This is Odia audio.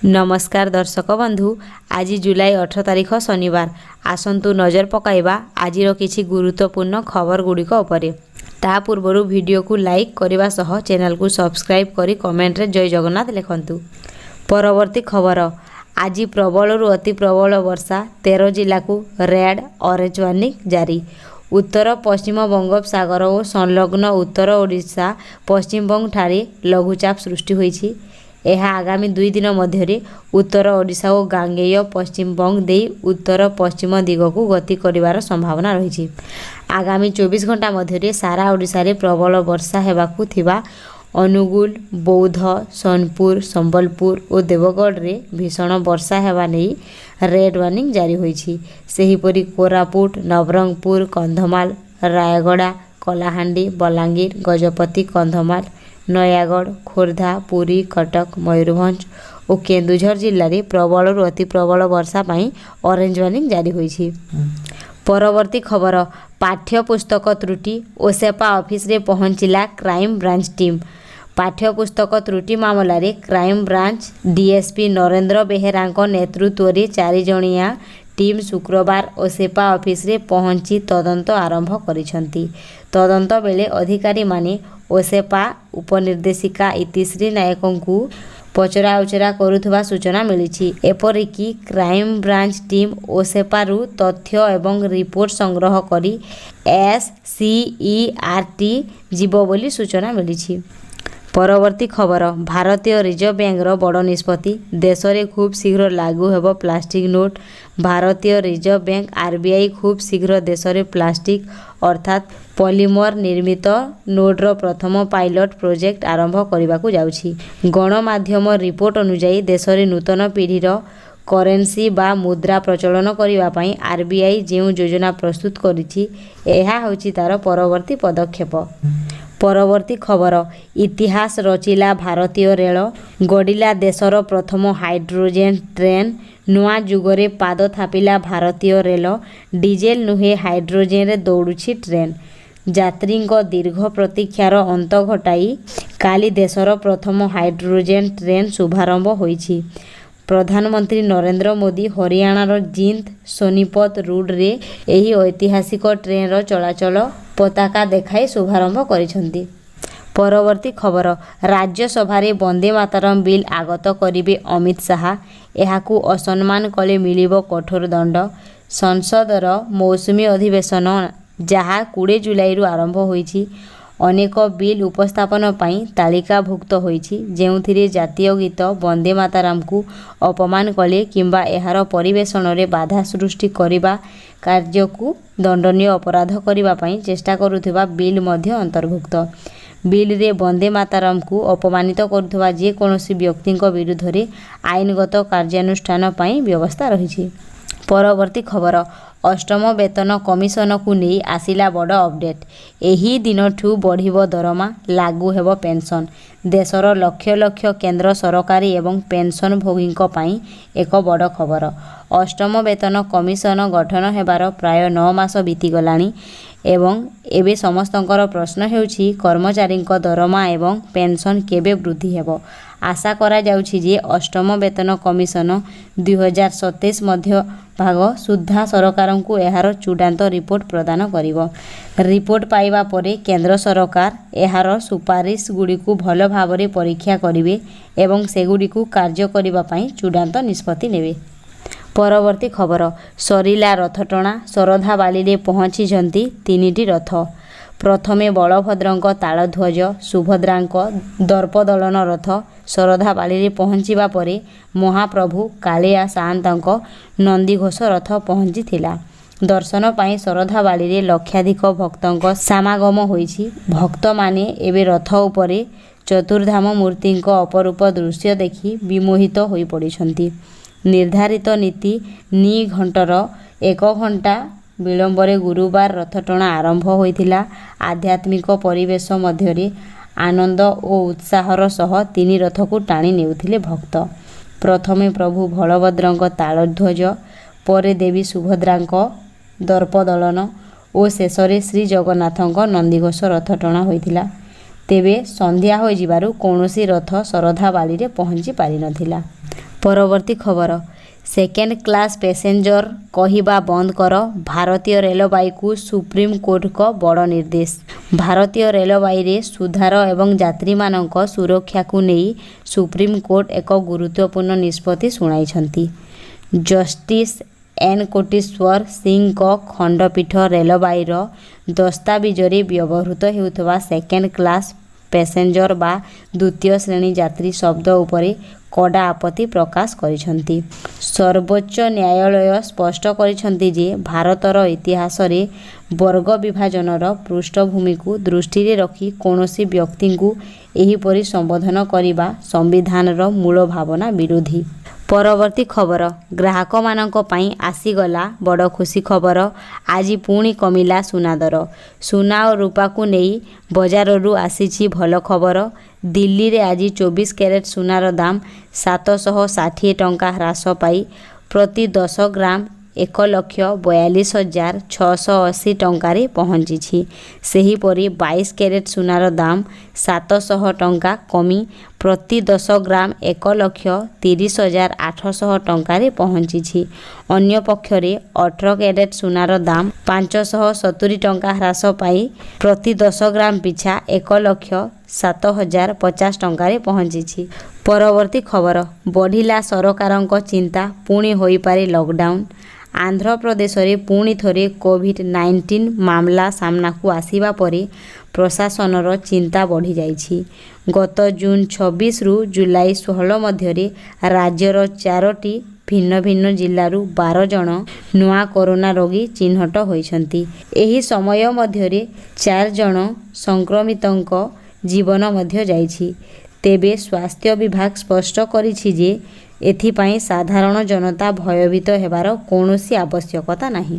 ନମସ୍କାର ଦର୍ଶକ ବନ୍ଧୁ, ଆଜି ଜୁଲାଇ 18 ତାରିଖ ଶନିବାର। ଆସନ୍ତୁ ନଜର ପକାଇବା ଆଜିର କିଛି ଗୁରୁତ୍ୱପୂର୍ଣ୍ଣ ଖବର ଗୁଡ଼ିକ ଉପରେ। ତା ପୂର୍ବରୁ ଭିଡ଼ିଓକୁ ଲାଇକ୍ କରିବା ସହ ଚ୍ୟାନେଲକୁ ସବସ୍କ୍ରାଇବ୍ କରି କମେଣ୍ଟରେ ଜୟ ଜଗନ୍ନାଥ ଲେଖନ୍ତୁ। ପରବର୍ତ୍ତୀ ଖବର, ଆଜି ପ୍ରବଳରୁ ଅତି ପ୍ରବଳ ବର୍ଷା, 13 ଜିଲ୍ଲାକୁ ରେଡ୍ ଅରେଞ୍ଜ ୱାର୍ଣ୍ଣିଂ ଜାରି। ଉତ୍ତର ପଶ୍ଚିମ ବଙ୍ଗୋପସାଗର ଓ ସଂଲଗ୍ନ ଉତ୍ତର ଓଡ଼ିଶା ପଶ୍ଚିମବଙ୍ଗଠାରେ ଲଘୁଚାପ ସୃଷ୍ଟି ହୋଇଛି। ଏହା ଆଗାମୀ 2 ଦିନ ମଧ୍ୟରେ ଉତ୍ତର ଓଡ଼ିଶା ଓ ଗାଙ୍ଗେୟ ପଶ୍ଚିମବଙ୍ଗ ଦେଇ ଉତ୍ତର ପଶ୍ଚିମ ଦିଗକୁ ଗତି କରିବାର ସମ୍ଭାବନା ରହିଛି। ଆଗାମୀ 24 ଘଣ୍ଟା ମଧ୍ୟରେ ସାରା ଓଡ଼ିଶାରେ ପ୍ରବଳ ବର୍ଷା ହେବାକୁ ଥିବା ଅନୁଗୁଳ, ବୌଦ୍ଧ, ସୋନପୁର, ସମ୍ବଲପୁର ଓ ଦେବଗଡ଼ରେ ଭୀଷଣ ବର୍ଷା ହେବା ନେଇ ରେଡ୍ ୱାର୍ଣ୍ଣିଂ ଜାରି ହୋଇଛି। ସେହିପରି କୋରାପୁଟ, ନବରଙ୍ଗପୁର, କନ୍ଧମାଳ, ରାୟଗଡ଼ା, କଳାହାଣ୍ଡି, ବଲାଙ୍ଗୀର, ଗଜପତି, କନ୍ଧମାଳ, ନୟାଗଡ଼, ଖୋର୍ଦ୍ଧା, ପୁରୀ, କଟକ, ମୟୂରଭଞ୍ଜ ଓ କେନ୍ଦୁଝର ଜିଲ୍ଲାରେ ପ୍ରବଳରୁ ଅତି ପ୍ରବଳ ବର୍ଷା ପାଇଁ ଅରେଞ୍ଜ ୱାର୍ଣ୍ଣିଂ ଜାରି ହୋଇଛି। ପରବର୍ତ୍ତୀ ଖବର, ପାଠ୍ୟପୁସ୍ତକ ତ୍ରୁଟି, ଓସେପା ଅଫିସରେ ପହଞ୍ଚିଲା କ୍ରାଇମବ୍ରାଞ୍ଚ ଟିମ୍। ପାଠ୍ୟପୁସ୍ତକ ତ୍ରୁଟି ମାମଲାରେ କ୍ରାଇମବ୍ରାଞ୍ଚ ଡିଏସ୍ପି ନରେନ୍ଦ୍ର ବେହେରାଙ୍କ ନେତୃତ୍ୱରେ 4 ଜଣିଆ ଟିମ୍ ଶୁକ୍ରବାର ଓସେପା ଅଫିସରେ ପହଞ୍ଚି ତଦନ୍ତ ଆରମ୍ଭ କରିଛନ୍ତି। ତଦନ୍ତ ବେଳେ ଅଧିକାରୀମାନେ ଓସେପା ଉପନିର୍ଦ୍ଦେଶିକା ଇତିଶ୍ରୀ ନାୟକଙ୍କୁ ପଚରାଉଚରା କରୁଥିବା ସୂଚନା ମିଳିଛି। ଏପରିକି କ୍ରାଇମବ୍ରାଞ୍ଚ ଟିମ୍ ଓସେପାରୁ ତଥ୍ୟ ଏବଂ ରିପୋର୍ଟ ସଂଗ୍ରହ କରି ଏସ୍ସିଇଆର୍ଟି ଯିବ ବୋଲି ସୂଚନା ମିଳିଛି। ପରବର୍ତ୍ତୀ ଖବର, ଭାରତୀୟ ରିଜର୍ଭ ବ୍ୟାଙ୍କର ବଡ଼ ନିଷ୍ପତ୍ତି, ଦେଶରେ ଖୁବ୍ ଶୀଘ୍ର ଲାଗୁ ହେବ ପ୍ଲାଷ୍ଟିକ୍ ନୋଟ୍। ଭାରତୀୟ ରିଜର୍ଭ ବ୍ୟାଙ୍କ ଆର୍ବିଆଇ ଖୁବ୍ ଶୀଘ୍ର ଦେଶରେ ପ୍ଲାଷ୍ଟିକ୍ ଅର୍ଥାତ୍ ପଲିମର ନିର୍ମିତ ନୋଟ୍ର ପ୍ରଥମ ପାଇଲଟ୍ ପ୍ରୋଜେକ୍ଟ ଆରମ୍ଭ କରିବାକୁ ଯାଉଛି। ଗଣମାଧ୍ୟମ ରିପୋର୍ଟ ଅନୁଯାୟୀ, ଦେଶରେ ନୂତନ ପିଢ଼ିର କରେନ୍ସି ବା ମୁଦ୍ରା ପ୍ରଚଳନ କରିବା ପାଇଁ ଆର୍ବିଆଇ ଯେଉଁ ଯୋଜନା ପ୍ରସ୍ତୁତ କରିଛି, ଏହା ହେଉଛି ତା'ର ପରବର୍ତ୍ତୀ ପଦକ୍ଷେପ। ପରବର୍ତ୍ତୀ ଖବର, ଇତିହାସ ରଚିଲା ଭାରତୀୟ ରେଳ, ଗଡ଼ିଲା ଦେଶର ପ୍ରଥମ ହାଇଡ୍ରୋଜେନ୍ ଟ୍ରେନ୍। ନୂଆ ଯୁଗରେ ପାଦ ଥାପିଲା ଭାରତୀୟ ରେଳ। ଡିଜେଲ ନୁହେଁ, ହାଇଡ୍ରୋଜେନରେ ଦୌଡ଼ୁଛି ଟ୍ରେନ୍। ଯାତ୍ରୀଙ୍କ ଦୀର୍ଘ ପ୍ରତୀକ୍ଷାର ଅନ୍ତ ଘଟାଇ କାଲି ଦେଶର ପ୍ରଥମ ହାଇଡ୍ରୋଜେନ୍ ଟ୍ରେନ୍ ଶୁଭାରମ୍ଭ ହୋଇଛି। ପ୍ରଧାନମନ୍ତ୍ରୀ ନରେନ୍ଦ୍ର ମୋଦି ହରିୟାଣାର ଜିନ୍ଦ ସୋନିପତ ରୁଟ୍ରେ ଏହି ଐତିହାସିକ ଟ୍ରେନ୍ର ଚଳାଚଳ ପତାକା ଦେଖାଇ ଶୁଭାରମ୍ଭ କରିଛନ୍ତି। ପରବର୍ତ୍ତୀ ଖବର, ରାଜ୍ୟସଭାରେ ବନ୍ଦେ ମାତରମ୍ ବିଲ୍ ଆଗତ କରିବେ ଅମିତ ଶାହା। ଏହାକୁ ଅସମ୍ମାନ କଲେ ମିଳିବ କଠୋର ଦଣ୍ଡ। ସଂସଦର ମୌସୁମୀ ଅଧିବେଶନ ଯାହା 20 ଜୁଲାଇରୁ ଆରମ୍ଭ ହୋଇଛି, ଅନେକ ବିଲ୍ ଉପସ୍ଥାପନ ପାଇଁ ତାଲିକାଭୁକ୍ତ ହୋଇଛି, ଯେଉଁଥିରେ ଜାତୀୟ ଗୀତ ବନ୍ଦେ ମାତରମ୍କୁ ଅପମାନ କଲେ କିମ୍ବା ଏହାର ପରିବେଷଣରେ ବାଧା ସୃଷ୍ଟି କରିବା କାର୍ଯ୍ୟକୁ ଦଣ୍ଡନୀୟ ଅପରାଧ କରିବା ପାଇଁ ଚେଷ୍ଟା କରୁଥିବା ବିଲ୍ ମଧ୍ୟ ଅନ୍ତର୍ଭୁକ୍ତ। ବିଲ୍ରେ ବନ୍ଦେ ମାତରମ୍କୁ ଅପମାନିତ କରୁଥିବା ଯେକୌଣସି ବ୍ୟକ୍ତିଙ୍କ ବିରୁଦ୍ଧରେ ଆଇନଗତ କାର୍ଯ୍ୟାନୁଷ୍ଠାନ ପାଇଁ ବ୍ୟବସ୍ଥା ରହିଛି। ପରବର୍ତ୍ତୀ ଖବର, ଅଷ୍ଟମ ବେତନ କମିଶନକୁ ନେଇ ଆସିଲା ବଡ଼ ଅପଡେଟ୍। ଏହି ଦିନଠୁ ବଢ଼ିବ ଦରମା, ଲାଗୁ ହେବ ପେନ୍ସନ୍। ଦେଶର ଲକ୍ଷ ଲକ୍ଷ କେନ୍ଦ୍ର ସରକାରୀ ଏବଂ ପେନ୍ସନଭୋଗୀଙ୍କ ପାଇଁ ଏକ ବଡ଼ ଖବର। ଅଷ୍ଟମ ବେତନ କମିଶନ ଗଠନ ହେବାର ପ୍ରାୟ 9 ମାସ ବିତିଗଲାଣି ଏବଂ ଏବେ ସମସ୍ତଙ୍କର ପ୍ରଶ୍ନ ହେଉଛି, କର୍ମଚାରୀଙ୍କ ଦରମା ଏବଂ ପେନ୍ସନ୍ କେବେ ବୃଦ୍ଧି ହେବ? ଆଶା କରାଯାଉଛି ଯେ ଅଷ୍ଟମ ବେତନ କମିଶନ 2027 ମଧ୍ୟଭାଗ ସୁଦ୍ଧା ସରକାରଙ୍କୁ ଏହାର ଚୂଡ଼ାନ୍ତ ରିପୋର୍ଟ ପ୍ରଦାନ କରିବ। ରିପୋର୍ଟ ପାଇବା ପରେ କେନ୍ଦ୍ର ସରକାର ଏହାର ସୁପାରିଶଗୁଡ଼ିକୁ ଭଲ ଭାବରେ ପରୀକ୍ଷା କରିବେ ଏବଂ ସେଗୁଡ଼ିକୁ କାର୍ଯ୍ୟ କରିବା ପାଇଁ ଚୂଡ଼ାନ୍ତ ନିଷ୍ପତ୍ତି ନେବେ। ପରବର୍ତ୍ତୀ ଖବର, ସରିଲା ରଥଟଣା, ଶରଧାବାଲିରେ ପହଞ୍ଚିଛନ୍ତି 3ଟି ରଥ। ପ୍ରଥମେ ବଳଭଦ୍ରଙ୍କ ତାଳଧ୍ୱଜ, ସୁଭଦ୍ରାଙ୍କ ଦର୍ପଦଳନ ରଥ ଶରଧାବାଲିରେ ପହଞ୍ଚିବା ପରେ ମହାପ୍ରଭୁ କାଳିଆ ସାଆନ୍ତଙ୍କ ନନ୍ଦିଘୋଷ ରଥ ପହଞ୍ଚିଥିଲା। ଦର୍ଶନ ପାଇଁ ଶରଧାବାଲିରେ ଲକ୍ଷାଧିକ ଭକ୍ତଙ୍କ ସମାଗମ ହୋଇଛି। ଭକ୍ତମାନେ ଏବେ ରଥ ଉପରେ ଚତୁର୍ଦ୍ଧାମ ମୂର୍ତ୍ତିଙ୍କ ଅପରୂପ ଦୃଶ୍ୟ ଦେଖି ବିମୋହିତ ହୋଇପଡ଼ିଛନ୍ତି। ନିର୍ଦ୍ଧାରିତ ନୀତି ନିଘଣ୍ଟର 1 ଘଣ୍ଟା ବିଳମ୍ବରେ ଗୁରୁବାର ରଥଟଣା ଆରମ୍ଭ ହୋଇଥିଲା। ଆଧ୍ୟାତ୍ମିକ ପରିବେଶ ମଧ୍ୟରେ ଆନନ୍ଦ ଓ ଉତ୍ସାହର ସହ 3 ରଥକୁ ଟାଣି ନେଉଥିଲେ ଭକ୍ତ। ପ୍ରଥମେ ପ୍ରଭୁ ବଳଭଦ୍ରଙ୍କ ତାଳଧ୍ୱଜ, ପରେ ଦେବୀ ସୁଭଦ୍ରାଙ୍କ ଦର୍ପଦଳନ ଓ ଶେଷରେ ଶ୍ରୀଜଗନ୍ନାଥଙ୍କ ନନ୍ଦିଘୋଷ ରଥ ଟଣା ହୋଇଥିଲା। ତେବେ ସନ୍ଧ୍ୟା ହୋଇଯିବାରୁ କୌଣସି ରଥ ଶରଧାବାଲିରେ ପହଞ୍ଚି ପାରିନଥିଲା। ପରବର୍ତ୍ତୀ ଖବର, ସେକେଣ୍ଡ କ୍ଲାସ୍ ପ୍ୟାସେଞ୍ଜର କହିବା ବନ୍ଦ କର, ଭାରତୀୟ ରେଳବାଇକୁ ସୁପ୍ରିମକୋର୍ଟଙ୍କ ବଡ଼ ନିର୍ଦ୍ଦେଶ। ଭାରତୀୟ ରେଳବାଇରେ ସୁଧାର ଏବଂ ଯାତ୍ରୀମାନଙ୍କ ସୁରକ୍ଷାକୁ ନେଇ ସୁପ୍ରିମକୋର୍ଟ ଏକ ଗୁରୁତ୍ୱପୂର୍ଣ୍ଣ ନିଷ୍ପତ୍ତି ଶୁଣାଇଛନ୍ତି। ଜଷ୍ଟିସ୍ ଏନ୍ କୋଟିଶ୍ୱର ସିଂଙ୍କ ଖଣ୍ଡପୀଠ ରେଳବାଇର ଦସ୍ତାବିଜରେ ବ୍ୟବହୃତ ହେଉଥିବା ସେକେଣ୍ଡ କ୍ଲାସ୍ ପ୍ୟାସେଞ୍ଜର ବା ଦ୍ୱିତୀୟ ଶ୍ରେଣୀ ଯାତ୍ରୀ ଶବ୍ଦ ଉପରେ କଡ଼ା ଆପତ୍ତି ପ୍ରକାଶ କରିଛନ୍ତି। ସର୍ବୋଚ୍ଚ ନ୍ୟାୟାଳୟ ସ୍ପଷ୍ଟ କରିଛନ୍ତି ଯେ ଭାରତର ଇତିହାସରେ ବର୍ଗ ବିଭାଜନର ପୃଷ୍ଠଭୂମିକୁ ଦୃଷ୍ଟିରେ ରଖି କୌଣସି ବ୍ୟକ୍ତିଙ୍କୁ ଏହିପରି ସମ୍ବୋଧନ କରିବା ସମ୍ବିଧାନର ମୂଳ ଭାବନା ବିରୋଧୀ। ପରବର୍ତ୍ତୀ ଖବର, ଗ୍ରାହକମାନଙ୍କ ପାଇଁ ଆସିଗଲା ବଡ଼ ଖୁସି ଖବର। ଆଜି ପୁଣି କମିଲା ସୁନା ଦର। ସୁନା ଓ ରୂପାକୁ ନେଇ ବଜାରରୁ ଆସିଛି ଭଲ ଖବର। ଦିଲ୍ଲୀରେ ଆଜି 24 କ୍ୟାରେଟ ସୁନାର ଦାମ 760 ଟଙ୍କା ହ୍ରାସ ପାଇ ପ୍ରତି 10 ଗ୍ରାମ 1,42,680 ଟଙ୍କାରେ ପହଞ୍ଚିଛି। ସେହିପରି 22 କ୍ୟାରେଟ ସୁନାର ଦାମ 700 ଟଙ୍କା କମି ପ୍ରତି 10 ଗ୍ରାମ 1,30,800 ଟଙ୍କାରେ ପହଞ୍ଚିଛି। ଅନ୍ୟପକ୍ଷରେ 18 କ୍ୟାରେଟ ସୁନାର ଦାମ 570 ଟଙ୍କା ହ୍ରାସ ପାଇ ପ୍ରତି 10 ଗ୍ରାମ ପିଛା 1,07,050 ଟଙ୍କାରେ ପହଞ୍ଚିଛି। ପରବର୍ତ୍ତୀ ଖବର, ବଢ଼ିଲା ସରକାରଙ୍କ ଚିନ୍ତା, ପୁଣି ହୋଇପାରେ ଲକଡାଉନ। ଆନ୍ଧ୍ରପ୍ରଦେଶରେ ପୁଣି ଥରେ କୋଭିଡ 19 ମାମଲା ସାମ୍ନାକୁ ଆସିବା ପରେ ପ୍ରଶାସନର ଚିନ୍ତା ବଢ଼ିଯାଇଛି। ଗତ ଜୁନ 26ରୁ ଜୁଲାଇ 16 ମଧ୍ୟରେ ରାଜ୍ୟର ଚାରୋଟି ଭିନ୍ନ ଭିନ୍ନ ଜିଲ୍ଲାରୁ 12 ଜଣ ନୂଆ କରୋନା ରୋଗୀ ଚିହ୍ନଟ ହୋଇଛନ୍ତି। ଏହି ସମୟ ମଧ୍ୟରେ 4 ଜଣ ସଂକ୍ରମିତଙ୍କ ଜୀବନ ମଧ୍ୟ ଯାଇଛି। ତେବେ ସ୍ୱାସ୍ଥ୍ୟ ବିଭାଗ ସ୍ପଷ୍ଟ କରିଛି ଯେ ଏଥିପାଇଁ ସାଧାରଣ ଜନତା ଭୟଭୀତ ହେବାର କୌଣସି ଆବଶ୍ୟକତା ନାହିଁ।